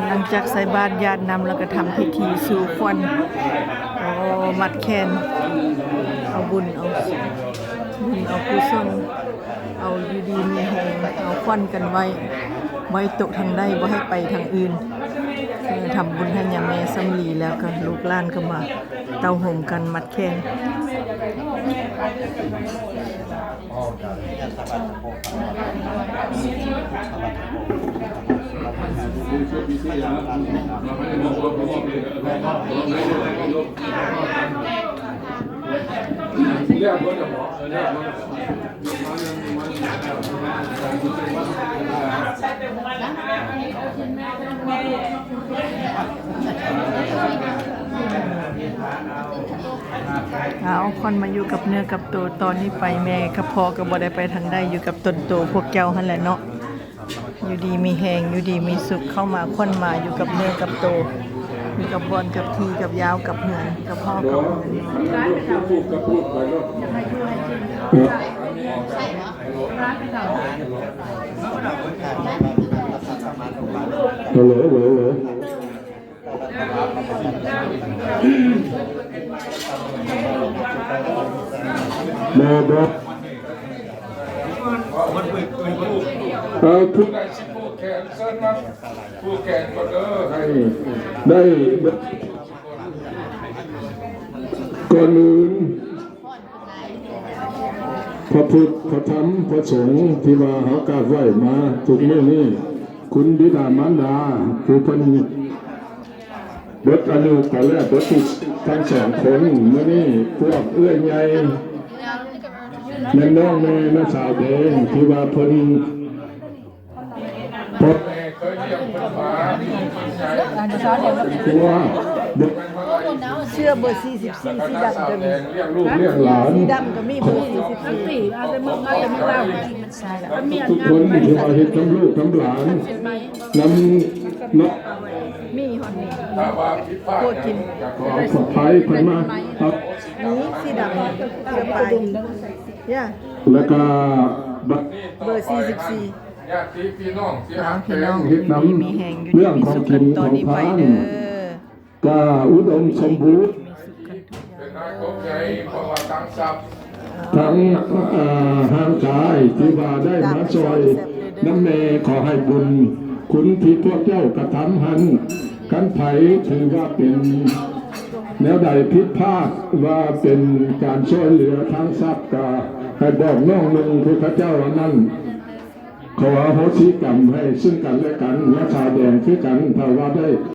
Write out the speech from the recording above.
ຫຼັງຈາກໃສ່ບາດຢາດນ້ຳແລ້ວກໍທຳພິທີສູ່ຂວັນ ໂອ້ ມັດແຂນ ເອົາບຸນ ເອົາບຸນ ເອົາກຸສົນ ເອົາຢູ່ດີມີແຮງ ເອົາຂວັນກັນໄວ້ ໄວ້ໂຕະທາງໃດ ບໍ່ໃຫ້ໄປທາງອື່ນ. ເອີ ທຳບຸນໃຫ້ຍາແມ່ສຳລີ ແລ້ວກໍລູກຫຼານກໍມາເຕົ້າໂຮມກັນ ມັດແຂນ. ເອົາ ຂວັນມາຢູ່ກັບເນື້ອກັບໂຕ ຕອນນີ້ໄປແມ່ກັບພໍ່ກໍບໍ່ໄດ້ໄປທາງໃດ ຢູ່ກັບຕົນໂຕພວກເຈົ້າຫັ້ນແຫຼະເນາະ. ຢູ່ດີມີແຮງ ຢູ່ດີມີສຸກ ເຂົ້າມາຂວັນມາຢູ່ກັບເນື້ອກັບໂຕ ຢູ່ກັບບ່ອນກັບທີ່ ກັບຢາວກັບເຮືອນ ກັບຫໍກັບເຮືອນ. ເອີ ເອີ ເອີ. ແມ່ນບໍ່? ເອີ ຜູ້ໃດຊິຜູກແຂນ ເຊີນມາຜູກແຂນກ່ອນເດີ ໃຫ້ໄດ້ເບິດ. ກ່ອນອື່ນ ພະພຸດ ພະທຳ ພະສົງ ທີ່ວ່າເຮົາກາບໄຫວ້ມາທຸກມື້ນີ້ ຄຸນບິດາມານດາ ຜູ້ເພິ່ນເບິດອາຍຸໄປແລ້ວ ເບິດທັງສອງຄົນ ມື້ນີ້ພວກເອື້ອຍໃຫຍ່ ແມ່ນ້ອງແມ່ ນ້າສາວແດງ ທີ່ວ່າເພິ່ນ ພໍ່ແມ່ເຄີຍລ້ຽງເພິ່ນມາ ອັນສາວແດງ ຕົວ ເສື້ອເບີສີ່ສິບສີ່ ສີດຳກໍມີ ລ້ຽງລູກລ້ຽງຫຼານ ສີດຳກໍມີ ເບີສີ່ສິບສີ່ ທຸກຄົນທີ່ວ່າເຮັດນຳລູກນຳຫຼານ ນຳເນາະ ມີຮອດນີ້ ໂຄດທິມ ຂໍອະໄພເພິ່ນມາ ມີສີດຳ ເສື້ອປາຍ ຢ່າ ແລ້ວກໍບັດ ເບີສີ່ສິບສີ່ ຍາດຕິພີ່ນ້ອງທີ່ຮັກແພງ ເຮັດນຳ ມີແຮງຢູ່ດີມີສຸກກັນຕໍ່ນີ້ໄປເດີ ກະອຸດົມສົມບູນ ເປັນນາກົບໃຫຍ່ ເພາະວ່າຕັ້ງຊັບ ທັງ ເອີ ຮ່າງກາຍທີ່ວ່າໄດ້ມາຊ່ອຍນຳແມ່ ຂໍໃຫ້ບຸນຄຸນທີ່ພວກເຈົ້າກະທຳຫັ້ນ ຄັນໃຜຖືວ່າເປັນແນວໃດຜິດພາດ ວ່າເປັນການຊ່ວຍເຫຼືອທາງຊັບ ກະໃຫ້ບອກນ້ອງໜຶ່ງ ຜູ້ເຂົາເຈົ້າອັນນັ້ນ ຂໍອະໂຫສິກຳໃຫ້ຊຶ່ງກັນແລະກັນ ຍາຊາແດງຄືກັນ ຖ້າວ່າໄດ້